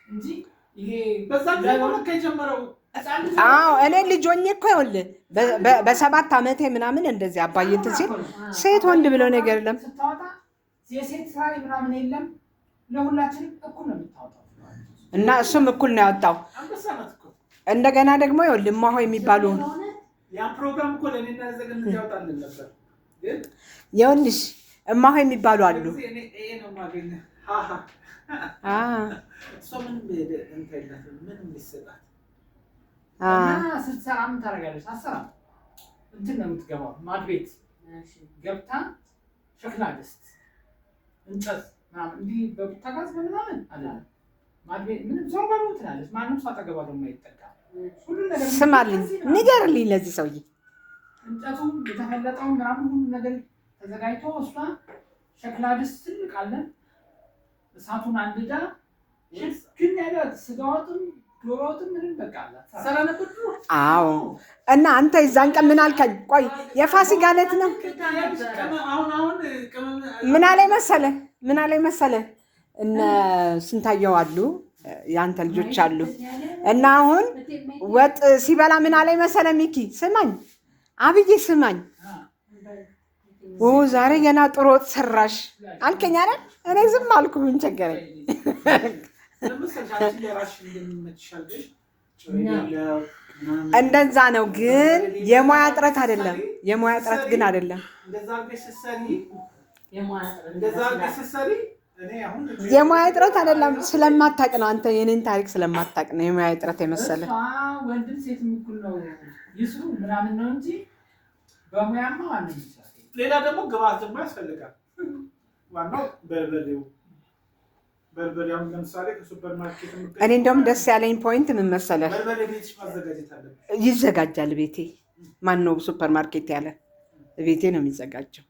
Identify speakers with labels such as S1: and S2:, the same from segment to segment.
S1: እንጂ ይሄ
S2: በዛ ጊዜ ነው ለካ የጀመረው።
S1: ህፃን ልጅ
S3: አዎ፣ እኔ ልጅ ሆኜ እኮ ይኸውልህ በ7 ዓመቴ ምናምን እንደዚህ አባዬ እንትን ሲል ሴት ወንድ ብሎ ነገር የለም።
S1: ስታወጣ የሴት ስራ ምናምን የለም። ለሁላችንም እኩል ነው የምታወጣው።
S3: እና እሱም እኩል ነው ያወጣው።
S2: አንበሳ ናት እኮ።
S3: እንደገና ደግሞ ይኸውልህ እማሆይ የሚባሉ
S2: ያን ፕሮግራም እኮ ለእኔና ለዘገነት ያወጣልን ነበር። ግን
S3: ይኸውልሽ እማሆይ የሚባሉ አሉ።
S2: ጊዜ እኔ ይሄ ነው የማገኘው። ሃሃ እሷ ምንም እንትን የላትም፣ ምንም ሊሰጣት
S1: እና ስትሰራ ምን ታደርጋለች? አትሰራም። እንትን ነው የምትገባው፣ ማድቤት ገብታ ሸክላ ድስት፣ እንጨት ምናምን እንዲህ በቡታጋዝ በምናምን አይደለም። ማድቤት ምንም ዞር በሉ ትላለች። ማንም ሰው አጠገቧ ደግሞ አይጠጋም። ሁሉን ነገር
S3: ስማልኝ፣ ንገርልኝ ለዚህ ሰውዬ።
S1: እንጨቱ የተፈለጠው ምናምን ሁሉ ነገር ተዘጋጅቶ እሷ ሸክላ ድስት ትልቅ አለ። እሳቱን አንድዳ ግን ያለ ስጋ ወጥም ዶሮ ወጥም ምንም በቃ አላት።
S2: ሰራ ነበር ድሮ።
S3: አዎ፣ እና አንተ የዛን ቀን ምን አልከኝ? ቆይ የፋሲካ ዕለት ነው።
S2: አሁን አሁን ቅመም
S3: ምን አለኝ መሰለ ምን አለኝ መሰለ፣ እነ ስንታየው አሉ፣ የአንተ ልጆች አሉ። እና አሁን ወጥ ሲበላ ምን አለኝ መሰለ፣ ሚኪ ስማኝ፣ አብዬ ስማኝ፣ ኦ ዛሬ ገና ጥሩ ወጥ ሰራሽ አልከኝ አይደል? እኔ ዝም አልኩ። ምን ቸገረኝ?
S2: ለምሳሌ አንቺ ለራስሽ እንደሚመችሽ አድርገሽ ጨው የሌለው ምናምን
S3: እንደዛ ነው፣ ግን የሙያ እጥረት አይደለም። የሙያ እጥረት ግን አይደለም።
S2: እንደዛ አድርገሽ ስትሰሪ እንደዛ አድርገሽ ስትሰሪ እኔ አሁን
S3: የሙያ እጥረት አይደለም። ስለማታውቅ ነው። አንተ የኔን ታሪክ ስለማታውቅ ነው የሙያ እጥረት የመሰለ።
S1: እሷ ወንድም ሴትም እኩል ነው ይስሩ ምናምን ነው እንጂ በሙያማ ማንም ይችላል።
S2: ሌላ ደግሞ ግብአት ደግሞ ያስፈልጋል። ዋናው በርበሬው በርበሬውን ለምሳሌ ከሱፐር ማርኬት
S3: እኔ እንደውም ደስ ያለኝ point ምን መሰለህ?
S2: በርበሬ ቤትሽ ማዘጋጀት አለብሽ።
S3: ይዘጋጃል ቤቴ። ማን ነው ሱፐር ማርኬት ያለ? ቤቴ ነው የሚዘጋጀው።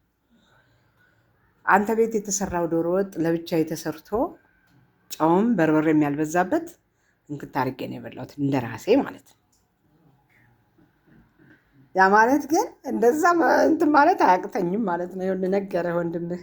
S3: አንተ ቤት የተሰራው ዶሮ ወጥ ለብቻ የተሰርቶ ጨውም በርበሬም ያልበዛበት እንክት አድርጌ ነው የበላሁት እንደ ራሴ ማለት ነው። ያ ማለት ግን እንደዛ እንትን ማለት አያቅተኝም ማለት ነው። ይኸውልህ ነገረህ ወንድምህ።